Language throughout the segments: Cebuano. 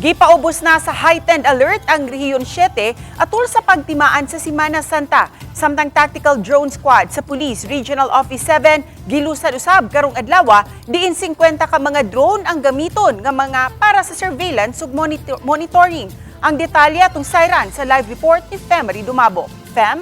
Gipaubos na sa heightened alert ang Rehiyon 7 atol sa pagtimaan sa Simana Santa. Samtang Tactical Drone Squad sa Police Regional Office 7 gilusad usab karong adlaw, diin 50 ka mga drone ang gamiton nga mga para sa surveillance ug monitoring. Ang detalye atong sayran sa live report ni Femery Dumabo. Fem?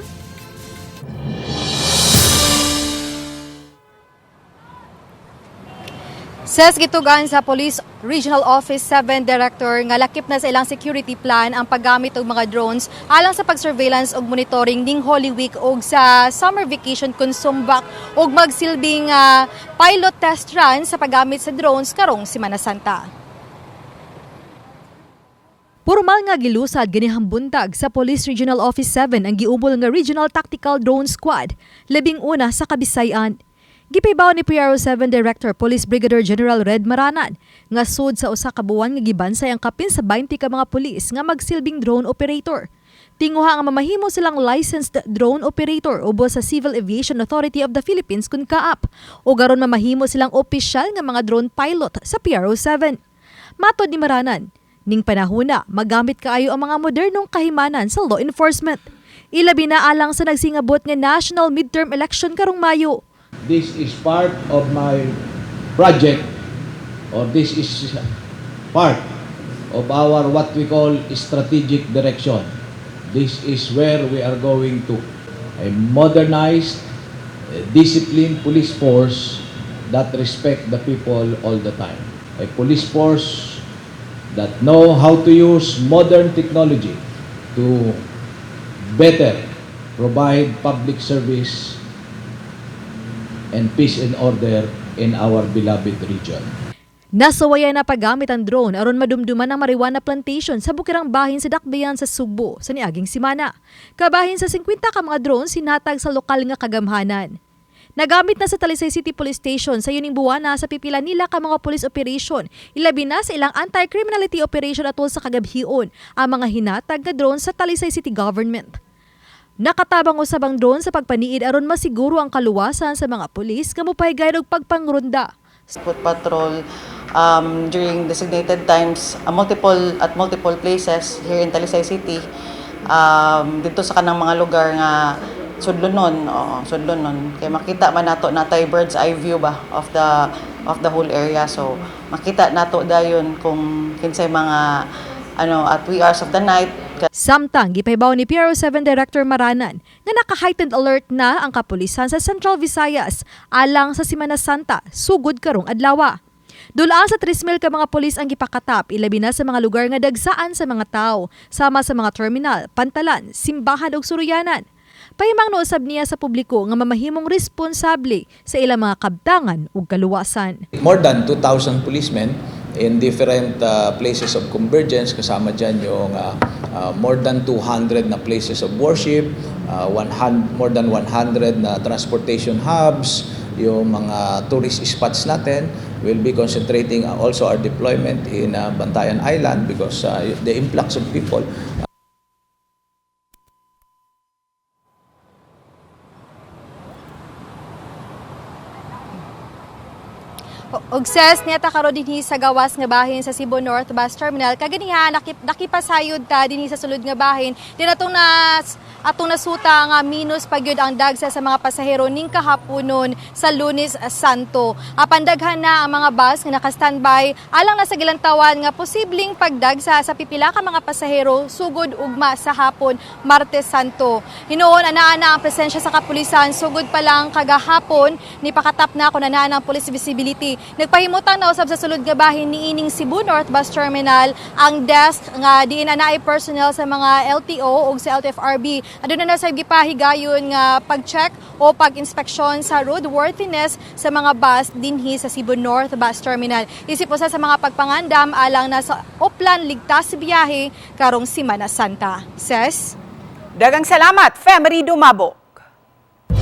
Ses, gitugan sa Police Regional Office 7 Director nga lakip na sa ilang security plan ang paggamit og mga drones alang sa pag-surveillance ug monitoring ning Holy Week ug sa summer vacation kun sumbak ug magsilbing pilot test run sa paggamit sa drones karong Semana Santa. Pormal nga gilusad ganihang buntag sa Police Regional Office 7 ang giumol nga Regional Tactical Drone Squad, 11 sa Kabisayan. Gipahibaw ni PRO 7 Director Police Brigadier General Red Maranan nga sud sa usa ka buwan nga gibansay ang kapin sa 20 ka mga pulis nga magsilbing drone operator. Tinguha nga mamahimo silang licensed drone operator ubos sa Civil Aviation Authority of the Philippines kun CAAP, o garon mamahimo silang opisyal nga mga drone pilot sa PRO 7. Matod ni Maranan, ning panahona magamit kaayo ang mga modernong kahimanan sa law enforcement. Ilabi na alang sa nagsingabot nga national midterm election karong Mayo. This is part of my project, or this is part of our what we call strategic direction. This is where we are going to a modernized, disciplined police force that respect the people all the time. A police force that know how to use modern technology to better provide public service and peace and order in our beloved region. Nasuwayan na paggamit ang drone aron madumduman ang marijuana plantation sa bukirang bahin sa Dakbayan sa Sugbo sa niaging simana. Kabahin sa 50 ka mga drone sinatag sa lokal nga kagamhanan. Nagamit na sa Talisay City Police Station sa yuning buwana sa pipila nila ka mga police operation, ilabi na sa ilang anti-criminality operation atol sa kagabhion ang mga hinatag nga drone sa Talisay City Government. Nakatabang usab ang drone sa pagpaniid aron masiguro ang kaluwasan sa mga pulis nga mopahigay og pagpangrunda. Foot patrol during designated times multiple at multiple places here in Talisay City, dito sa kanang mga lugar nga sudlonon, oo, sudlonon kay makita man nato, natay bird's eye view ba of the whole area, so makita nato dayon kung kinsay mga ano at wee hours of the night. Samtang gipahibaw ni PRO7 Director Maranan nga naka-heightened alert na ang kapulisan sa Central Visayas alang sa Semana Santa sugod karong adlaw. Dulaan sa 3,000 ka mga pulis ang gipakatap, ilabi na sa mga lugar nga dagsaan sa mga tao, sama sa mga terminal, pantalan, simbahan ug suruyanan. Pahimangno usab niya sa publiko nga mamahimong responsable sa ilang mga kabtangan ug kaluwasan. More than 2,000 policemen in different places of convergence, kasama dyan yung more than 200 na places of worship, 100, more than 100 na transportation hubs, yung mga tourist spots natin. Will be concentrating also our deployment in Bantayan Island because the influx of people. Og ses, niya ta karon dinhi sa gawas nga bahin sa Cebu North Bus Terminal. Kaganiha nakipasayod ta dinhi sa sulod nga bahin. Din atong nasuta nga minus pagyud ang dagsa sa mga pasahero ning kahaponon sa Lunes Santo. Apan daghan na ang mga bus nga naka-standby alang na sa gilantawan nga posibleng pagdagsa sa pipila ka mga pasahero sugod ugma sa hapon Martes Santo. Hinuon anaa na ang presensya sa kapulisan sugod pa lang kagahapon, ni pakatap na kun anaa ang police visibility. Nagpahimutang na usab sa sulod nga bahin niining Cebu North Bus Terminal ang desk nga diin anaay personnel sa mga LTO ug sa LTFRB. Aduna na sa gipahigayon nga pag-check o pag-inspeksyon sa roadworthiness sa mga bus dinhi sa Cebu North Bus Terminal. Isip usa sa mga pagpangandam alang na sa Oplan ligtas biyahe karong Semana Santa. Ses? Dagang salamat, Femery Dumabo.